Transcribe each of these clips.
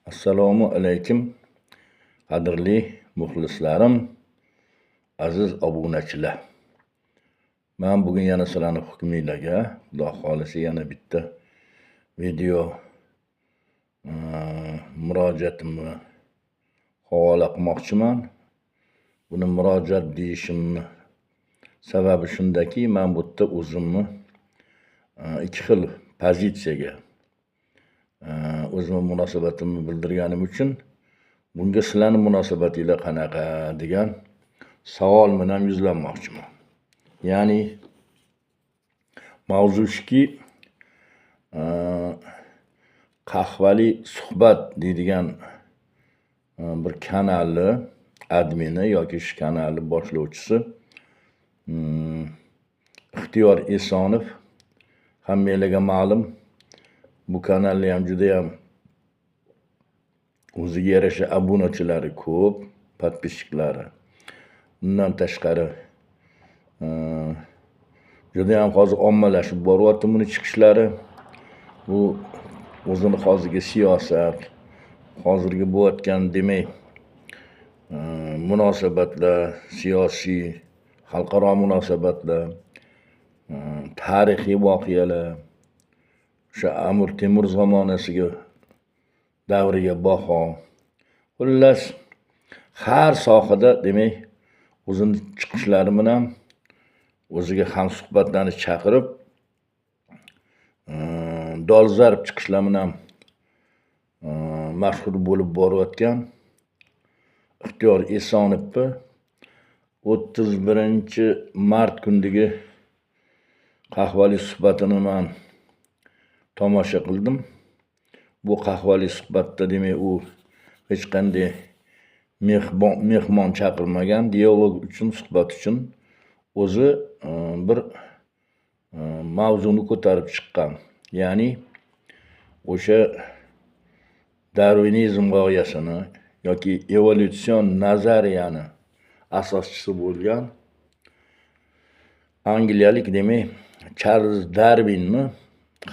Assalomu alaykum, qadrli muxlislarim, aziz obunachilar. Men bugun yana sizlarni hukminglarga, Xudo xolisa, yana bitta video murojaatimni havola qilmoqchiman. Buni murojaat deyishimni sababi shundaki, men bu yerda o'zimni ikki xil pozitsiyaga o'zimni munosabatimni bildirganim uchun bunga sizlarni munosabatinglar qanaqa degan savol bilan yuzlanmoqchiman. Ya'ni mavzu shuki, Qahvali suhbat deydigan bir kanalni admini yoki shu kanalni boshlovchisi Ixtiyor Esonov hammanglarga ma'lum. Bu kanalni ham juda ham o'ziga yarasha obunachilari ko'p, podpischiklari. Undan tashqari juda ham hozir ommalashib boryapti buni chiqishlari. Bu o'zini hozirgi siyosat, hozirgi bo'layotgan demak munosabatlar, siyosiy, xalqaro munosabatlar, tarixiy voqealar, o'sha Amir Temur zamonasiga davriga baho. Xullas, har sohada demak o'zini chiqishlari bilan o'ziga hamsuhbatlarni chaqirib, dolzarb chiqishlar bilan mashhur bo'lib borayotgan Ixtiyor Esonovni 31-mart kunidagi qahvali suhbatini men tomosha qildim. Bu qahvali suhbatda demak u hech qanday mehmon chaqirmagan, dialog uchun, suhbat uchun o'zi bir mavzuni ko'tarib chiqqan. Ya'ni o'sha darvinizm g'oyasini yoki evolyutsion nazariyani asoschisi bo'lgan angliyalik demak Charlz Darvinni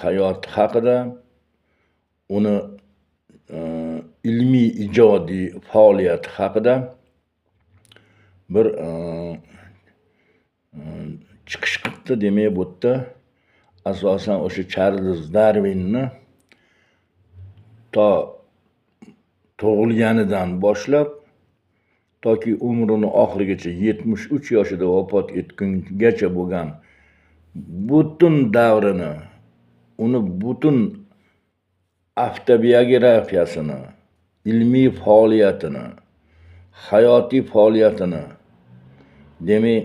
hayoti haqida, uni ilmiy ijodiy faoliyati haqida bir chiqish qilibdi. Demak, bu yerda asosan o'sha Charlz Darvinni to tug'ilganidan boshlab toki umrini oxirigacha 73 yoshida vafot etgungacha bo'lgan butun davrini, uni butun avtobiografiyasini, ilmiy faoliyatini, hayotiy faoliyatini demak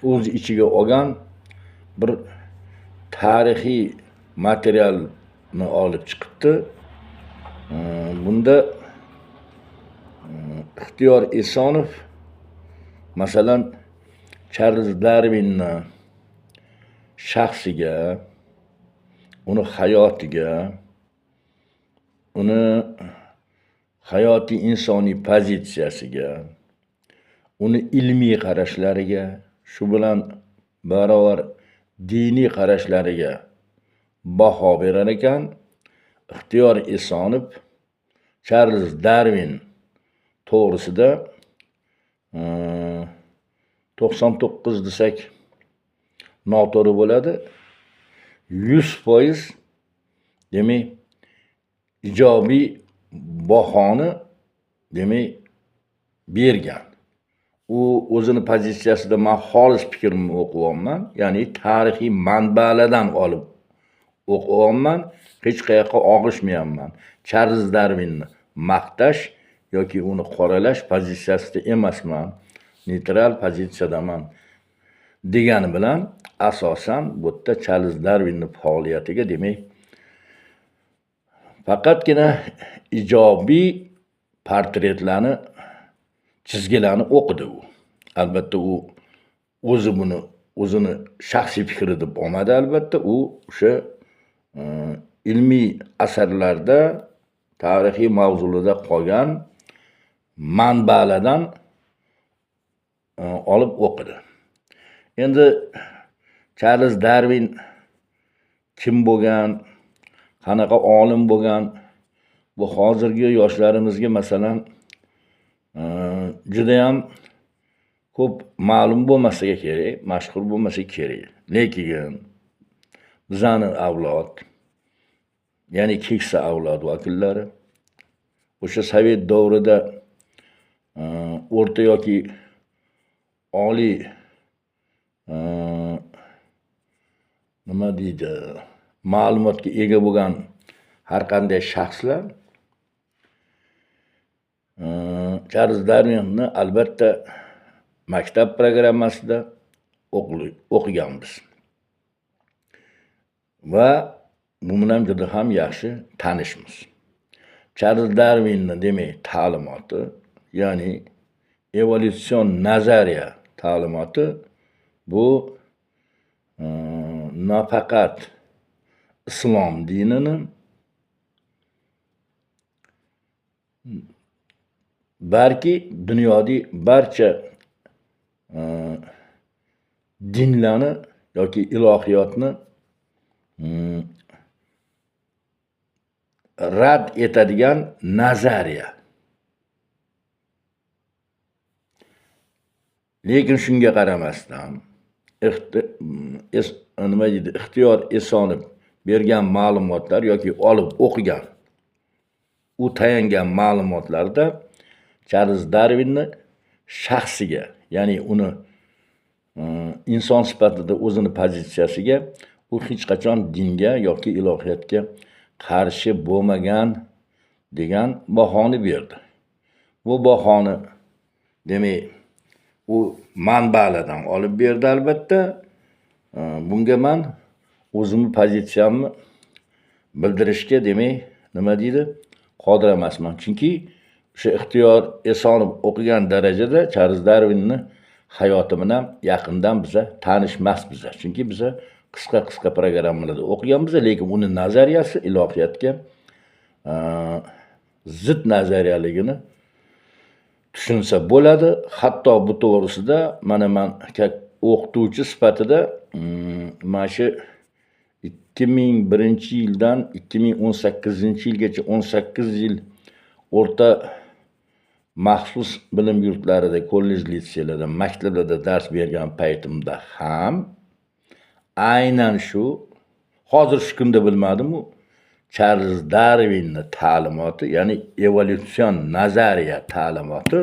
o'z ichiga olgan bir tarixiy materialni olib chiqibdi. Bunda Ixtiyor Esonov masalan Charlz Darvinni shaxsiga, uni hayotiga, uni hayotiy insoniy pozitsiyasiga, uni ilmiy qarashlariga, shu bilan barobar diniy qarashlariga baho berar ekan. Ixtiyor Esonov Charlz Darvin to'g'risida 99 desak noto'g'ri bo'ladi, 100% demak ijobiy bahoni demak bergan. U o'zini pozitsiyasida men xolis fikrimni o'qiyapman, ya'ni tarixiy manbalardan olib o'qiyapman, hech qayoqqa og'ishmayapman. Charlz Darvinni maqtash yoki uni qoralash pozitsiyasida emasman, neytral pozitsiyadaman degani bilan asosan bu yerda Charlz Darvinni faoliyatiga demak faqatgina ijobiy portretlarni, chizgilarni o'qidi u. Albatta u o'zi buni o'zini shaxsiy fikri deb olmadi, albatta u o'sha ilmiy asarlarda, tarixiy mavzularda qolgan manbalardan olib o'qidi. Endi Charlz Darvin kim bo'lgan, qanaqa olim bo'lgan, Bu hozirgi yoshlarimizga masalan judayam ko'p ma'lum bo'lmasa kerak, mashhur bo'lmasa kerak. Lekin bizani avlod, ya'ni keksa avlod vakillari o'sha sovet davrida o'rta yoki oliy nima deydi, ma'lumotga ega bo'lgan har qanday shaxslar Charlz Darvinni albatta maktab programmasida o'qiganmiz. Va bu bilan juda ham yaxshi tanishmiz. Charlz Darvinni demak ta'limoti, ya'ni evolyutsion nazariya ta'limoti bu nafaqat islom dinini, balki dunyodagi barcha dinlarni yoki ilohiyotni rad etadigan nazariya. Lekin shunga qaramasdan nima deydi, Ixtiyor Esonov bergan ma'lumotlar yoki olib o'qigan, u tayangan ma'lumotlarda Charlz Darvinni shaxsiga, ya'ni uni inson sifatida o'zini pozitsiyasiga u hech qachon dinga yoki ilohiyatga qarshi bo'lmagan degan bahoni berdi. Bu bahoni demak u manbalardan olib berdi albatta. Bunga men o'zimni pozitsiyamni bildirishga demak nima deydi, qodir emasman. Chunki o'sha Ixtiyor Esonov o'qigan darajada Charlz Darvinni hayoti bilan yaqindan biza tanishmasmiz. Chunki biza qisqa-qisqa programmalarda o'qiganmiz, lekin uni nazariyasi ilohiyatga zid nazariyaligini tushunsa bo'ladi. Hatto bu to'g'risida mana men o'qituvchi sifatida mana shu 2001-yildan 2018-yilgacha 18 yil o'rta maxsus bilim yurtlarida, kollej, litseylarda, maktablarda dars bergan paytimda ham aynan shu, hozir shu kunda bilmadim-u, Charlz Darvinni ta'limoti, ya'ni evolyutsion nazariya ta'limoti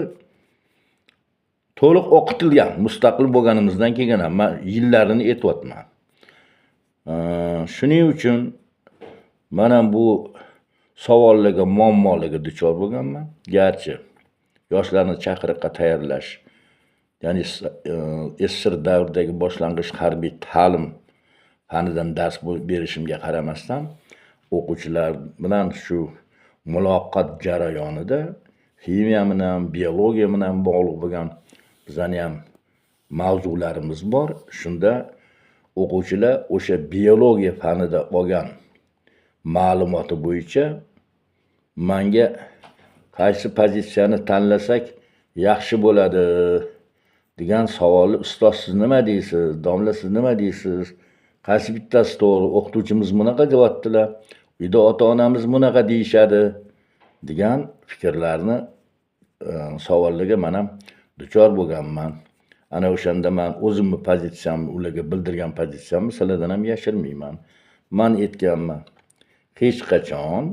to'liq o'qitilgan, mustaqil bo'lganimizdan keyin ham men yillarini aytyapman. Shuning uchun mana bu savollarga, muammolarga duchor bo'lganman. Garchi yoshlarni chaqiriqqa tayyorlash, ya'ni SSR davridagi boshlang'ich harbiy ta'lim fanidan dars berishimga qaramasdan o'quvchilar bilan shu muloqot jarayonida ximiya bilan, biologiya bilan bog'liq bo'lgan bizani ham mavzularimiz bor. Shunda o'quvchilar o'sha biologiya fanida olgan ma'lumoti bo'yicha menga qaysi pozitsiyani tanlasak yaxshi bo'ladi degan savolni, ustoz siz nima deysiz, domla siz nima deysiz, qaysi bittasi to'g'ri, o'qituvchimiz bunaqa deyaptilar, uyda ota-onamiz bunaqa deyishadi degan fikrlarni, savollarga men ham duchor bo'lganman. Ana o'shanda men o'zimni pozitsiyamni, ularga bildirgan pozitsiyamni sizlardan ham yashirmayman. Men aytganman, hech qachon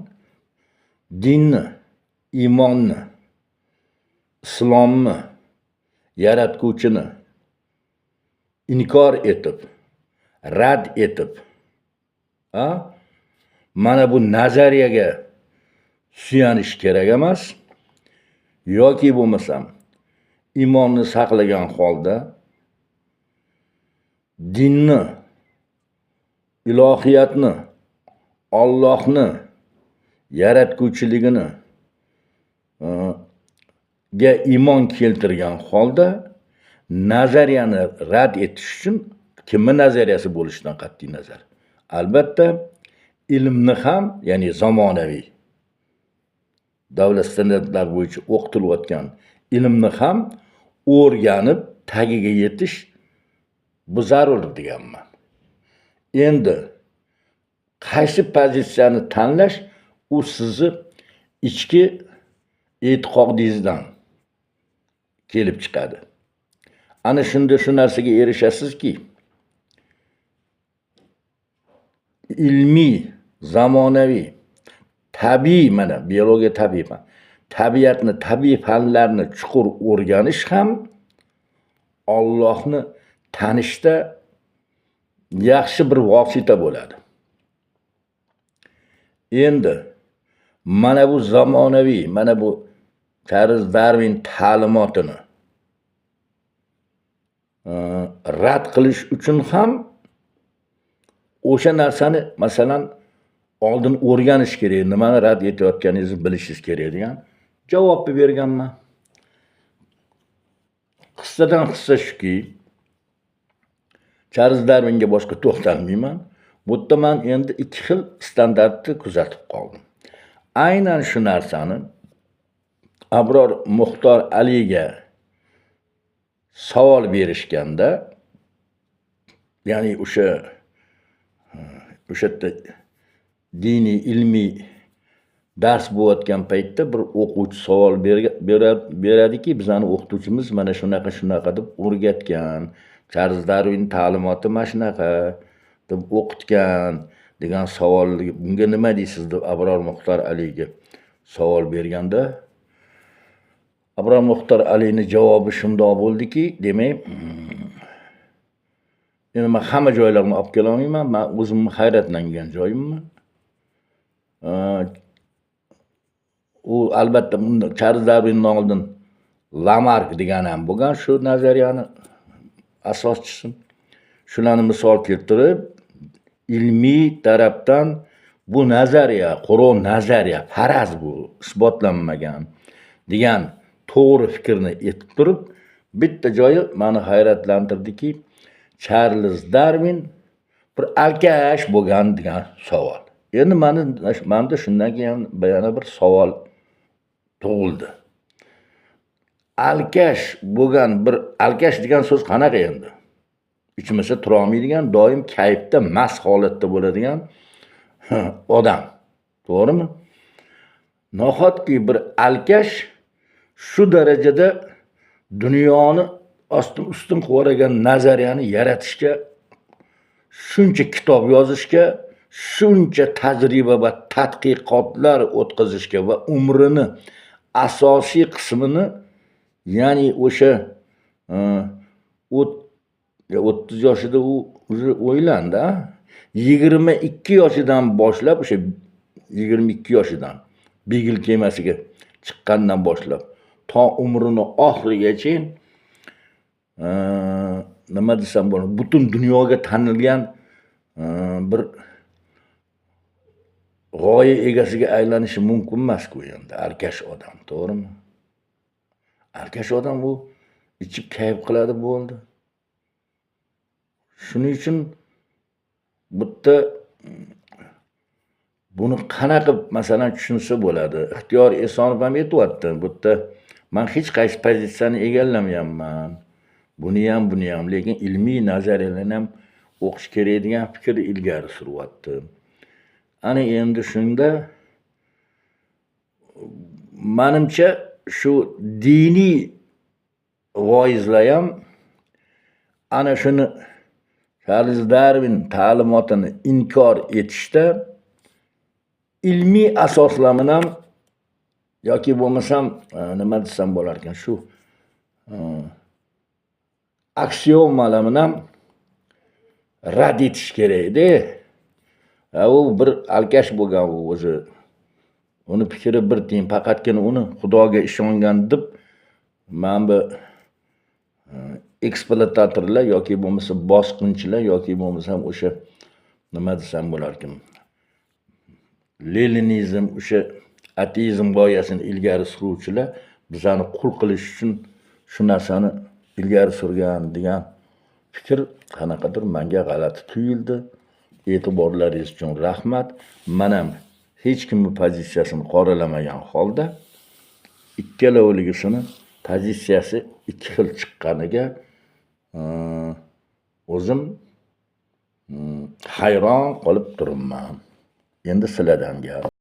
dinni, iymonni, islomni, yaratguvchini inkor etib, rad etib, mana bu nazariyaga suyanish kerak emas, yoki bo'lmasam iymonni saqlagan holda dinni, ilohiyatni, Allohni yaratguvchiligini ga iymon keltirgan holda nazariyani rad etish uchun kimni nazariyasi bo'lishidan qat'iy nazar, albatta ilmni ham, ya'ni zamonaviy davlat standartlari bo'yicha o'qitilayotgan ilmni ham o'rganib tagiga yetish bu zarur deganman. Endi qaysi pozitsiyani tanlash u sizni ichki e'tiqodingizdan kelib chiqadi. Ana shunda shu narsaga erishasizki, ilmiy, zamonaviy, tabiiy, mana biologiya tabiiy fan, tabiatni, tabiiy fanlarni chuqur o'rganish ham Allohni tanishda yaxshi bir vosita bo'ladi. Endi mana bu zamonaviy, mana bu Charles Darvin ta'limotini rad qilish uchun ham o'sha narsani, masalan, oldin o'rganish kerak, nimani rad etayotganingizni bilishingiz kerak degan javobni berganman. Qissadan qissa shuki, Charles Darvinga boshqa to'xtalmayman. Bu yerda man endi ikki xil standartni kuzatib qoldim. Aynan shu narsani Abror Muxtor Aliga savol berishganda, ya'ni o'sha yerda diniy, ilmiy dars bo'layotgan paytda bir o'quvchi savol beradiki, bizani o'qituvchimiz mana shunaqa shunaqa deb o'rgatgan, Charles Darvin ta'limoti mana shunaqa deb o'qitgan degan savol, bunga nima deysiz deb Abror Muxtor Aliga savol berganda, Abror Muxtor Alini javobi shundoq bo'ldiki, demak, endi man hamma joylarini olib kela olmayman, man o'zimni hayratlangan joyimmi. U albatta Charles Darvindan oldin Lamark degan ham bo'lgan shu nazariyani asoschisi. Shularni misol keltirib, ilmiy tarafdan bu nazariya, quruq nazariya, faraz bu, isbotlanmagan degan to'g'ri fikrni aytib turib, bitta joyi meni hayratlantirdiki, Charles Darvin bir alkash bo'lgan degan savol. Endi menda shundan keyin yana bir savol tug'ildi. Alkash bo'lgan bir alkash degan so'z qanaqa endi? Ichmasa tura olmaydigan, doim kayfda, mast holatda bo'ladigan odam. To'g'rimi? Nahotki bir alkash shu darajada dunyoni ostin ustun qilib yuborgan nazariyani yaratishga, shuncha kitob yozishga, shuncha tajriba va tadqiqotlar o'tkazishga va umrini asosiy qismini, ya'ni o'sha 30 yoshida u уже o'ylandi, 22 yoshidan boshlab, o'sha 22 yoshidan Beagle kemasiga chiqqandan boshlab to umrini oxirigacha nima desam bo'ladi, butun dunyoga tanilgan bir g'oya egasiga aylanishi mumkin emas-ku endi alkash odam, to'g'rimi? Alkash odam u ichib kayf qiladi, bo'ldi. Shuning uchun bu yerda buni qanaqa masalan tushunsa bo'ladi? Ixtiyor Esonov ham aytyapti, bu yerda man hech qaysi pozitsiyani egallamayapman. Buni ham, buni ham, lekin ilmiy nazariyalarni ham o'qish kerak degan fikr ilgari suryapti. Ana endi shunda manimcha shu diniy voizlar ham ana shuni Charles Darvin ta'limotini inkor etishda ilmiy asoslar bilan yoki bo'lmasam nima desam bo'lar ekan, shu aksiomalar bilan rad etish kerak-da. U bir alkash bo'lgan, u o'zi. Uni fikri bir tiyin, faqatgina uni Xudoga ishongan deb mana bu ekspluatatorlar yoki bo'lmasa bosqinchilar yoki bo'lmasam o'sha nima desam bo'larkan, leninizm, o'sha ateizm g'oyasini ilgari suruvchilar bizani qul qilish uchun shu narsani ilgari surgan degan fikr qanaqadir menga g'alati tuyuldi. E'tiborlaringiz uchun rahmat. Men ham hech kimning pozitsiyasini qoralamagan holda ikkalovligisini pozitsiyasi ikki xil chiqqaniga o'zim hayron qolib turibman. Endi sizlardan gap.